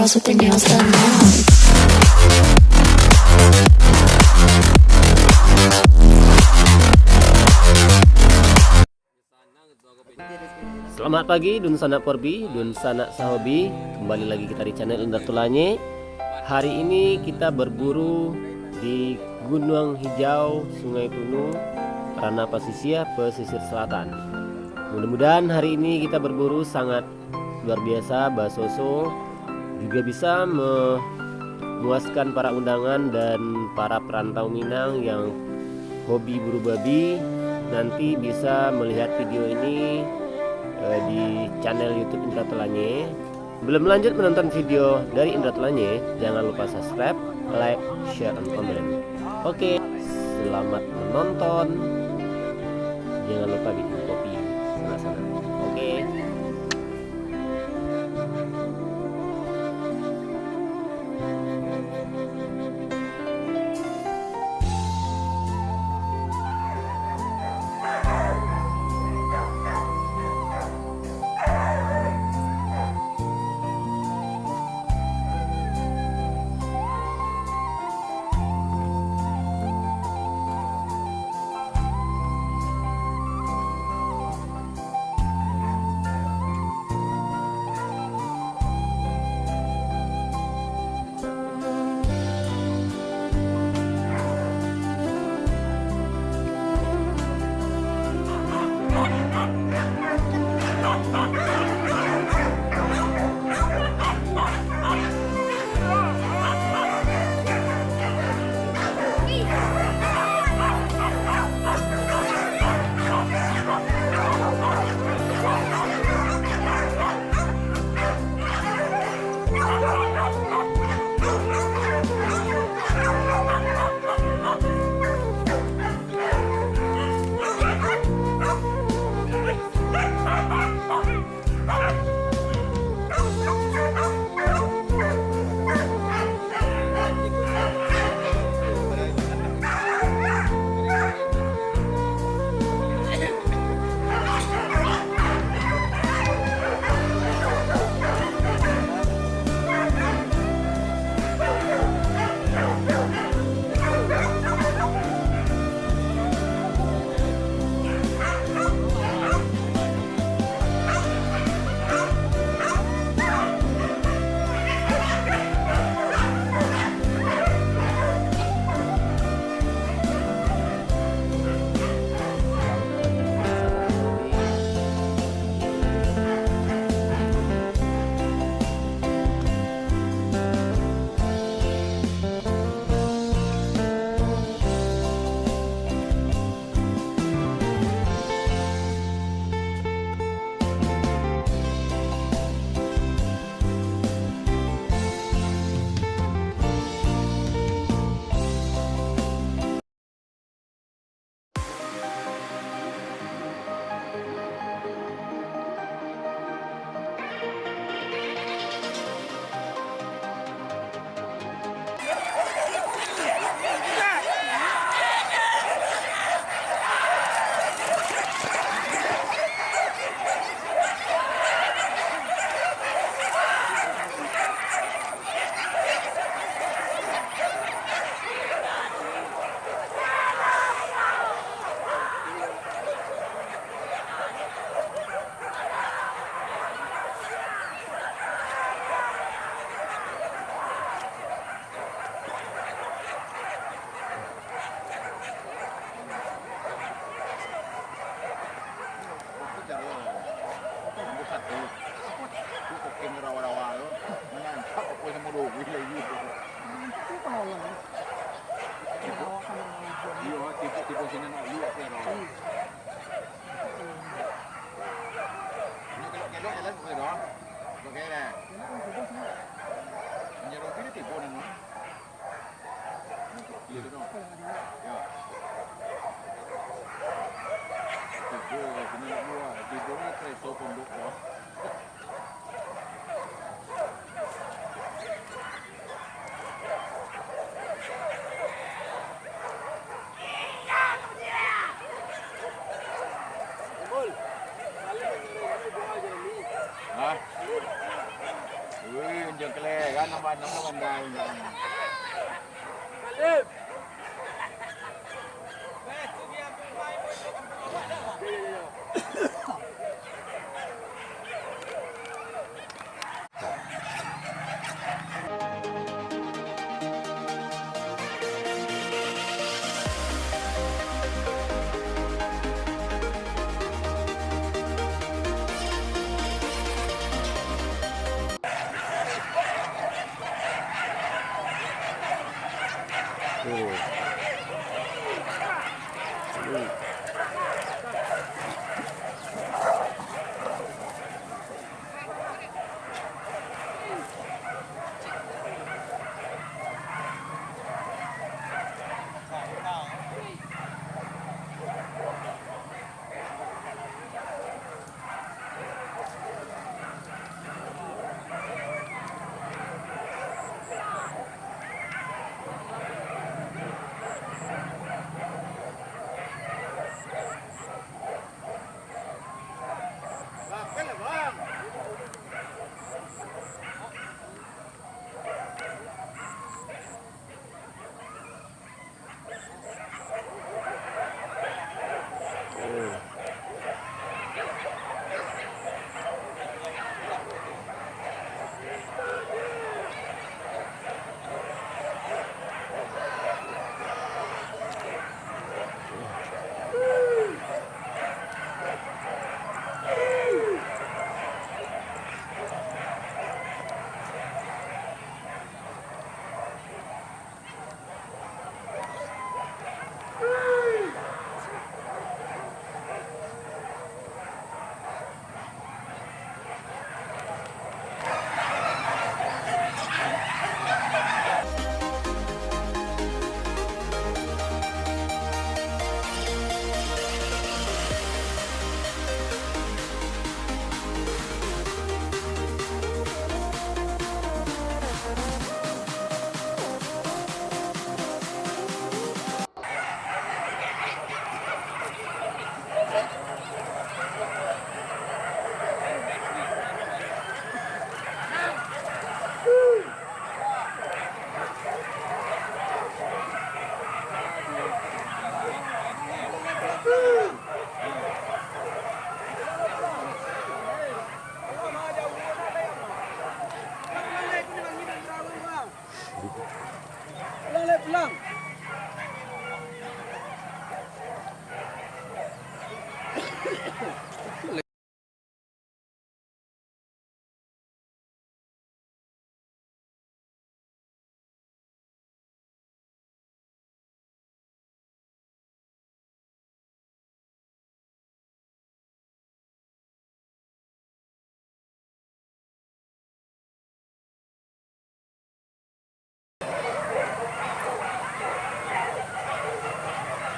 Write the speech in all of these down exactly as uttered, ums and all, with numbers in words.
With their nails done now. Selamat pagi, dunsanak porbi, dunsanak sahobi. Kembali lagi kita di channel Indra Tulanye. Hari ini kita berburu di Gunuang Hijau, Sungai Tunu, Ranah Pasisia, Pesisir Selatan. Mudah-mudahan hari ini kita berburu sangat luar biasa, basoso, juga bisa memuaskan para undangan dan para perantau Minang yang hobi buru babi. Nanti bisa melihat video ini, eh, di channel YouTube Indra Tulanye. Belum lanjut menonton video dari Indra Tulanye, jangan lupa subscribe, like, share, and comment. Oke, selamat menonton. Jangan lupa bikin kopi sebelah sana. Oke. Iyo, tibo, tibo sini nak liek ke, kawan. Ini kelok-kelok jalan ke, kawan. Pakai dah. Menyerang kiri tibo ni, no. Iyo, no. Yo. Tibo, sini nak buat. Tibo ni kereta pondok, no.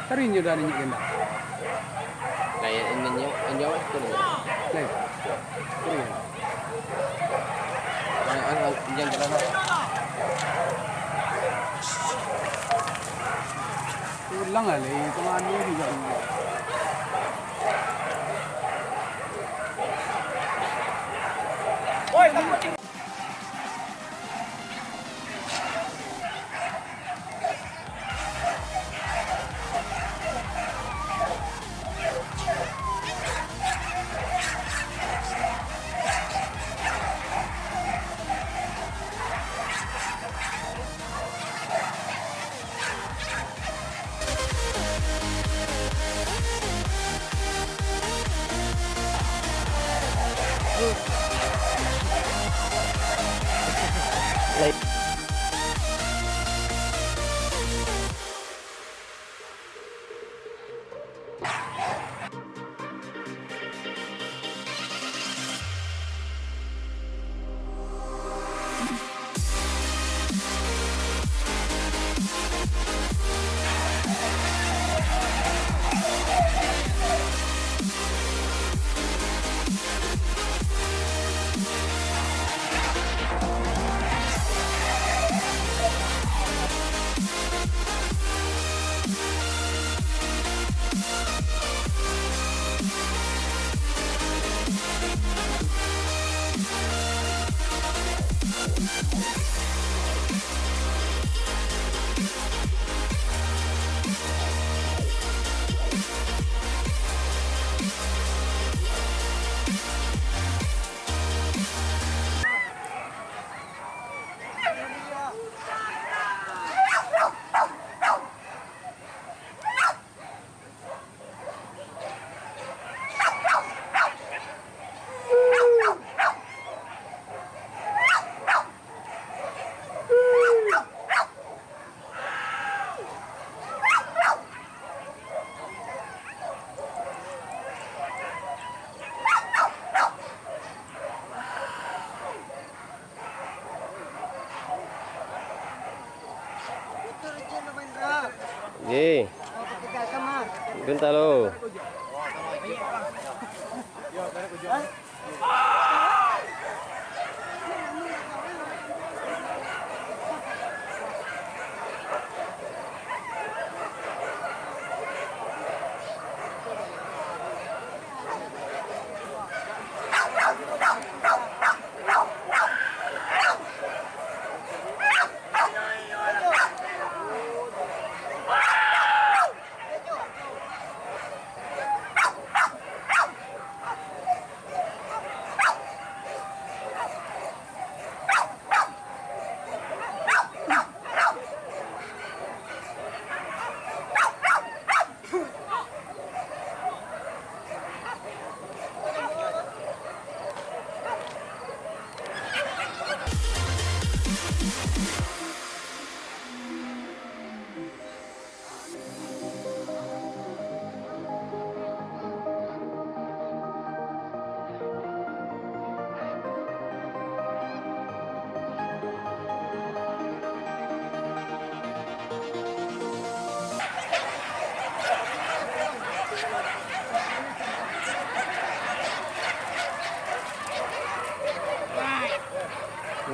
Tadi inyo dah ninyo gendang. Nah, inyo, inyo, inyo, inyo. Lain. Tadi kan. Nah, ah, ah, jangan jalan lah. Ulang lah, Lei. Kemana juga ni? Ji. Bentar lo.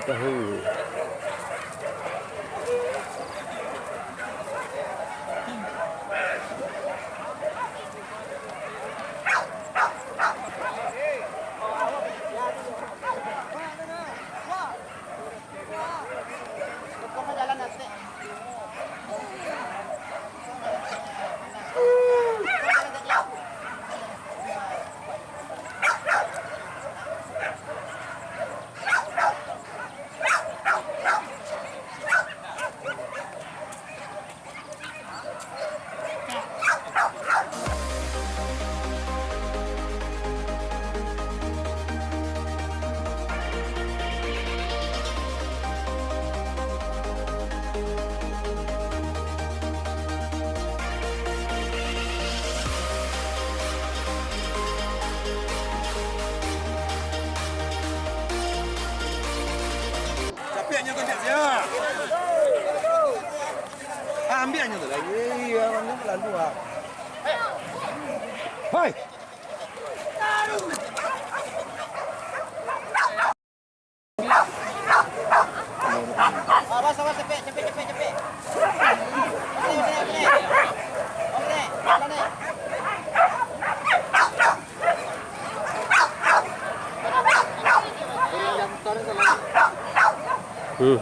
Tahu. Ambiaknyo tu lagi. Iya, ambiak lalu ah. Hei. Awas, awas, cepek, cepek, cepek, cepek. Oke, oke, oke. Oke, jalan, eh. Hmm.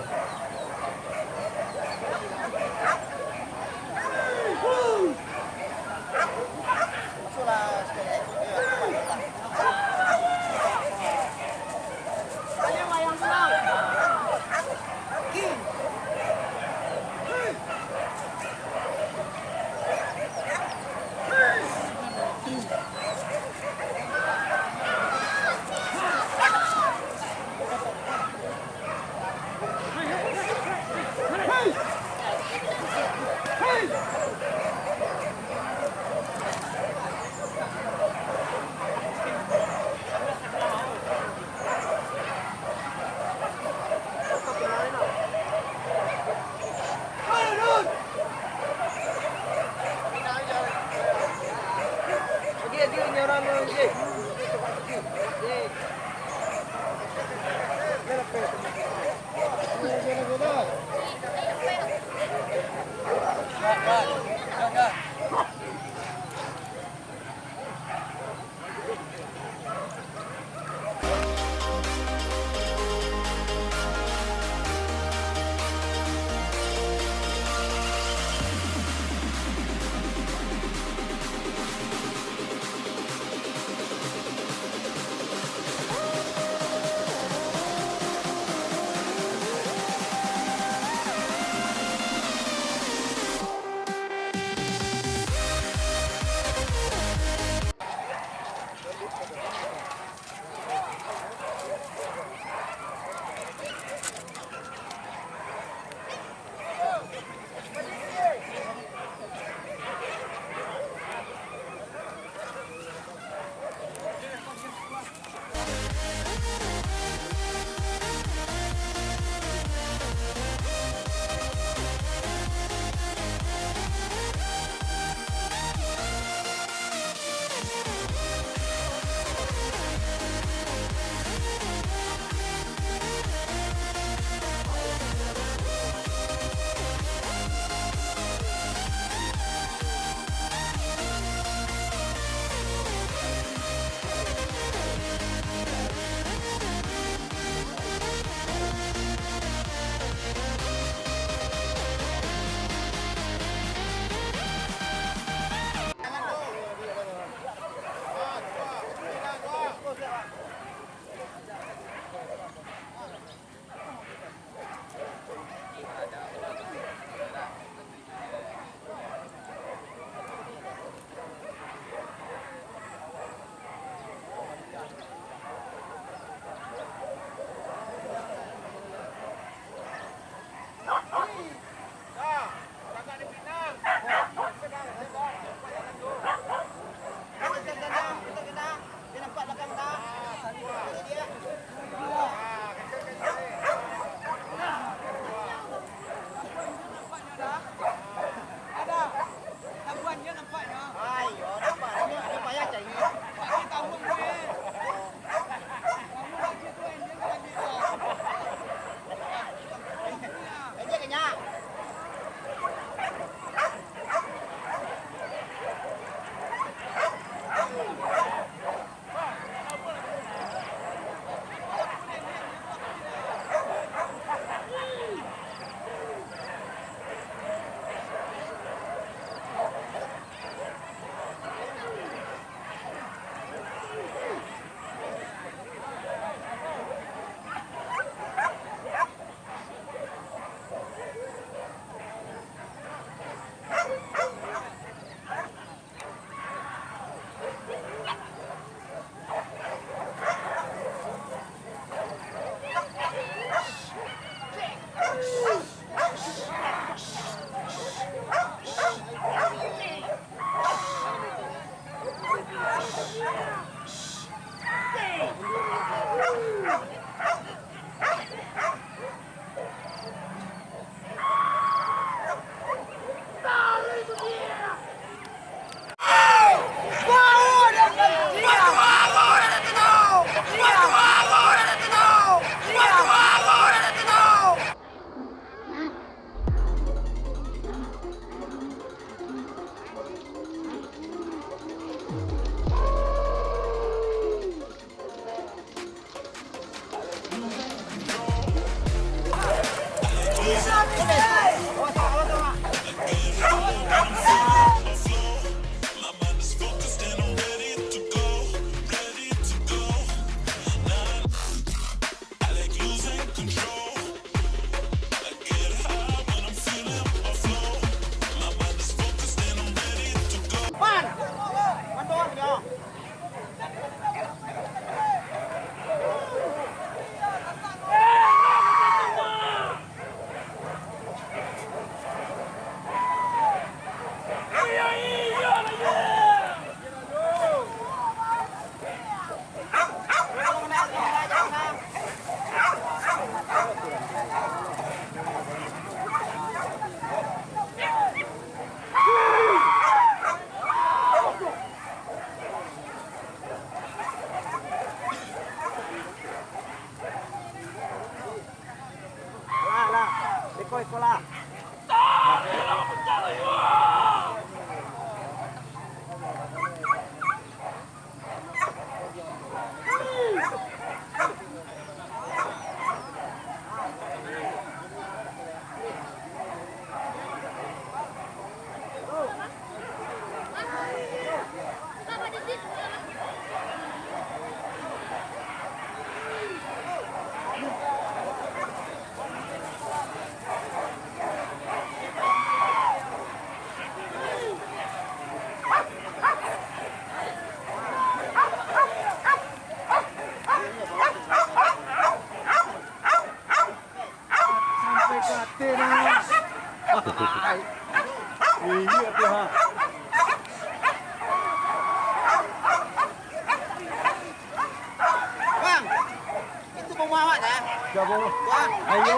Ayo.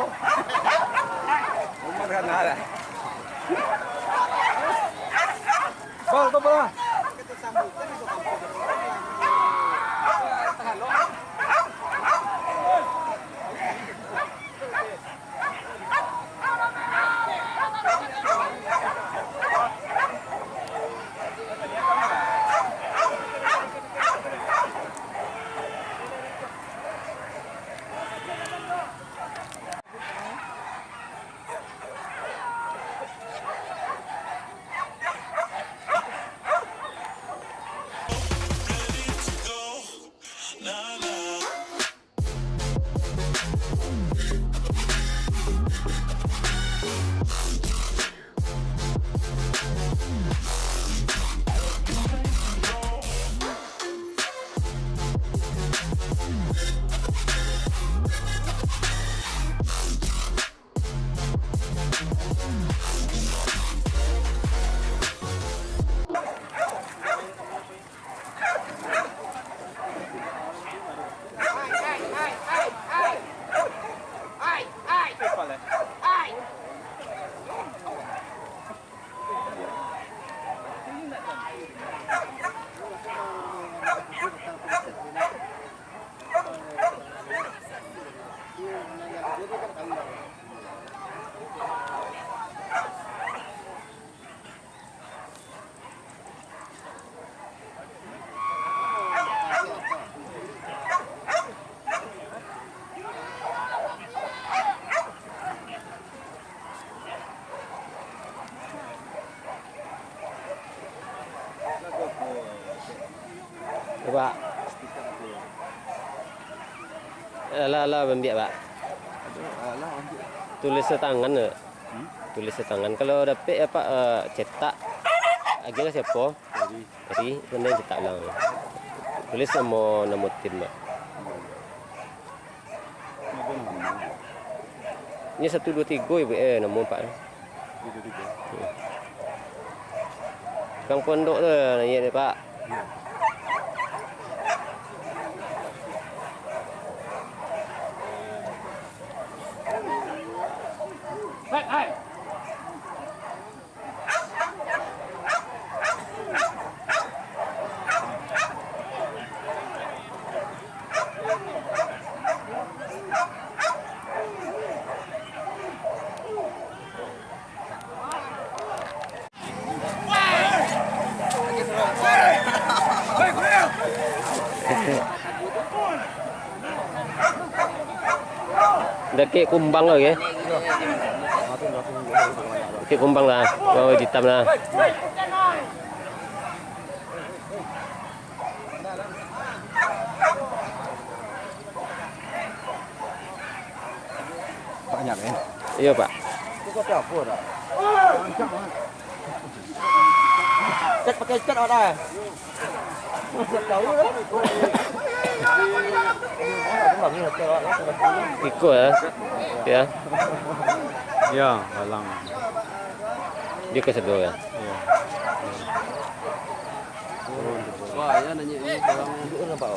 Umar kan ada. Bal, tu bal. Pak. Alah, alah, bambiak, Pak. Tulis tangan, Pak. Hmm? Tulis tangan. Kalau dapek, ya, Pak, eh, cetak. Agiah lah siapo? Tadi. Tadi, pandai cetak ulang. Tulis namo, namo tim, Pak. Ini satu, dua, tiga, Ibu. Eh, namo, Pak. Satu, dua, tiga. Hmm. Tukang pondok tu, naiak ni, Pak. Dakek kumbang lagi, eh. Dakek kumbang lah. Bawah hitam lah. Banyak, eh? Iyo, Pak. Itu kopi apa dah? Cat pakai cat awak dah. Cat tahu dah. Iko ya. Ya. Ya, balang. Dia ke sebelah ya. Ya. Wah, ya nanya ini orang yang duduk nampak.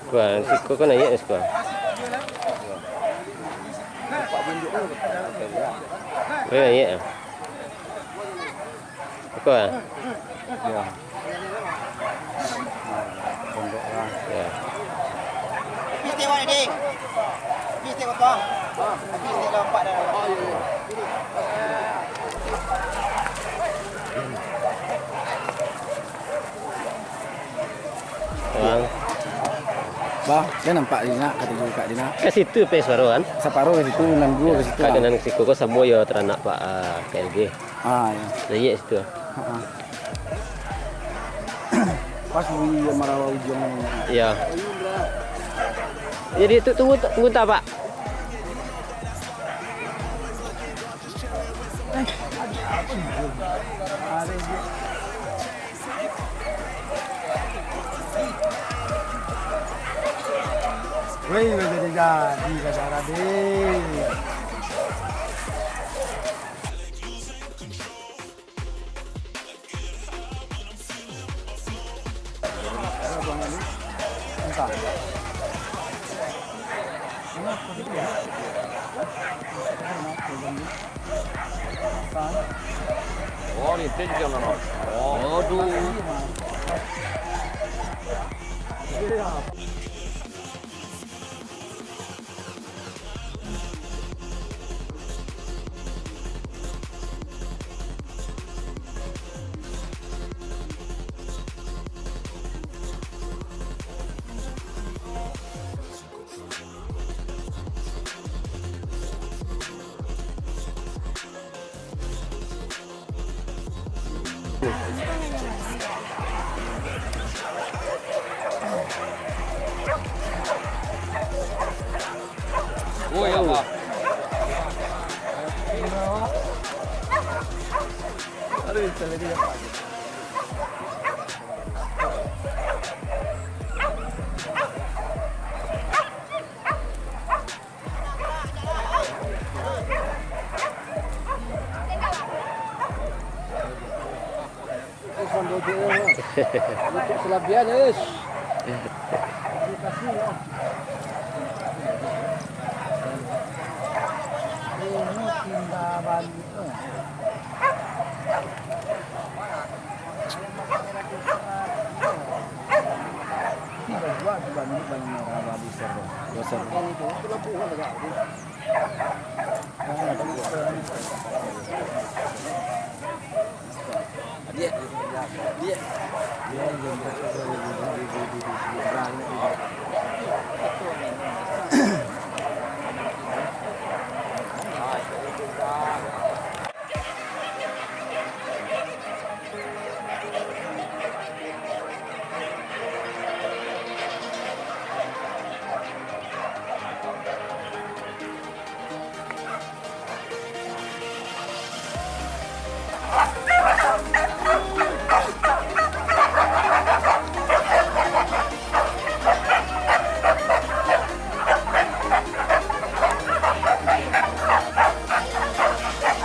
Kuah, siko kan naiak siko. Boleh naiak ah. Kuah. Ya. Pondok lah. Ya. Mesti wak, Ding. Mesti wak, Bang. Mesti lompat dah. Bang. Bang, dia nampak di nak, kata juga Kak Dina. Ka situ pe saparo kan? Saparo ka situ, nan duo ka situ. Kak, lah. Nan siko ko samo yo taranak Pak, ah, K L G. Ah, ya. Naiak situ. Ha, ha. Pas di Marawa Ujung. Ya. Jadi tu tunggu, tunggu tak, Pak? Wei, jadi-jadi ka darah deh. Oh, ni teh jangan. Oh, aduh. Oi, Allah. Aduh, salah dia. Untuk kelebihan, Is.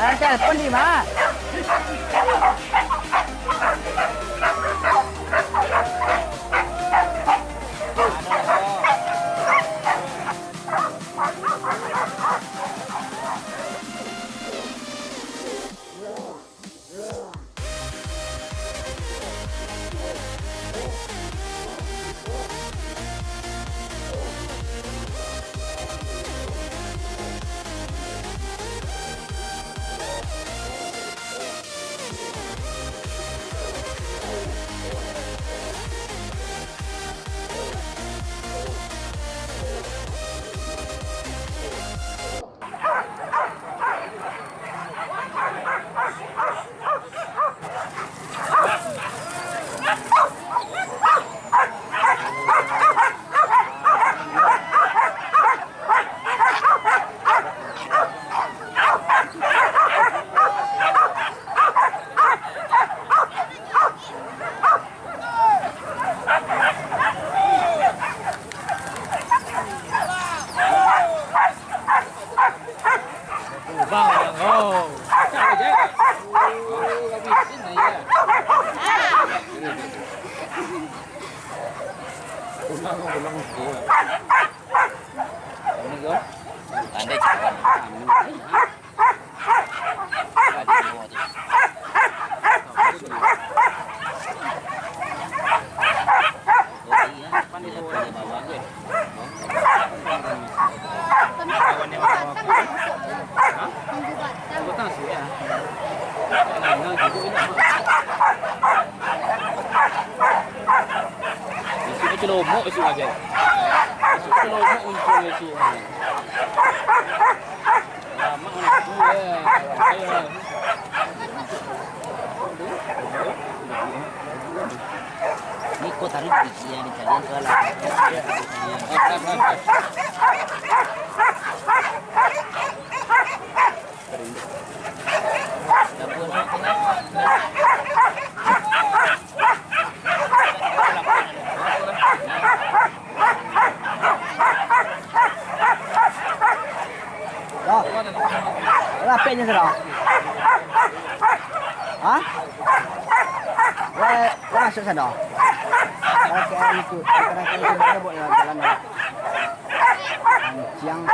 Ada telepon di mana? Isuak celomok isuak aja. Isuak celomok muncul isuak. Lama mana tu ya. Ni kau taruh di biji yang di kalian tu lah. Dah. Rapeknyo sudah. Hah? Wah, wah, masuk sana. Pakai itu, pakai itu, buat jalan. Anjiang.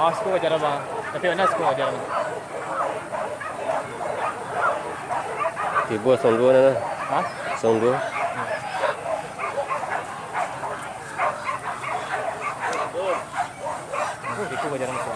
Oh, siko ajaran, bang. Tapi mana siko ajaran? Tibo song duo nah. Hah? Song duo. Oh, siko ajaran siko.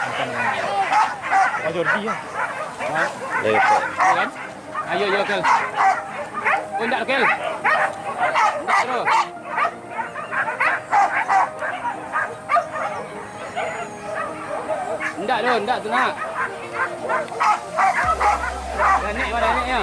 Macam mana? Oh, Jordi ya? Ha? Dari apa? Ya kan? Ayo, ayo, Kel. Oh, indak, Kel. Indak, bro. Indak tu, indak tu nak. Dah naik, dah naik, ya.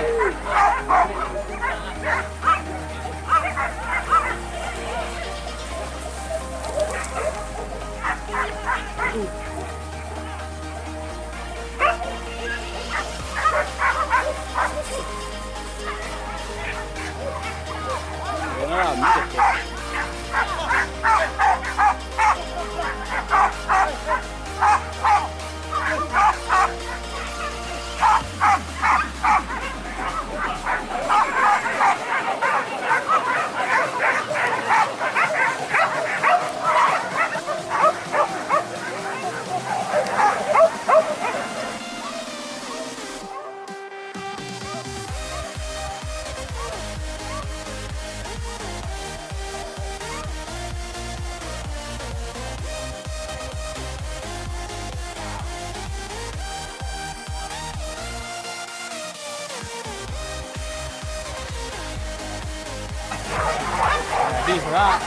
Pedih, Rak.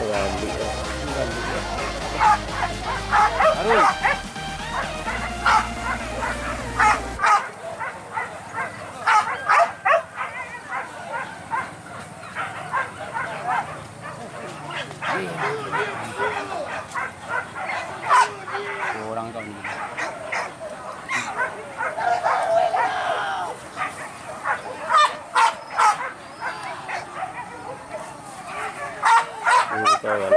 Ngambil lah. Ngambil lah. Aduh. Kurang kau ni. Ini kawan.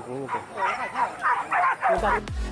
Ini tuh. Ini tuh.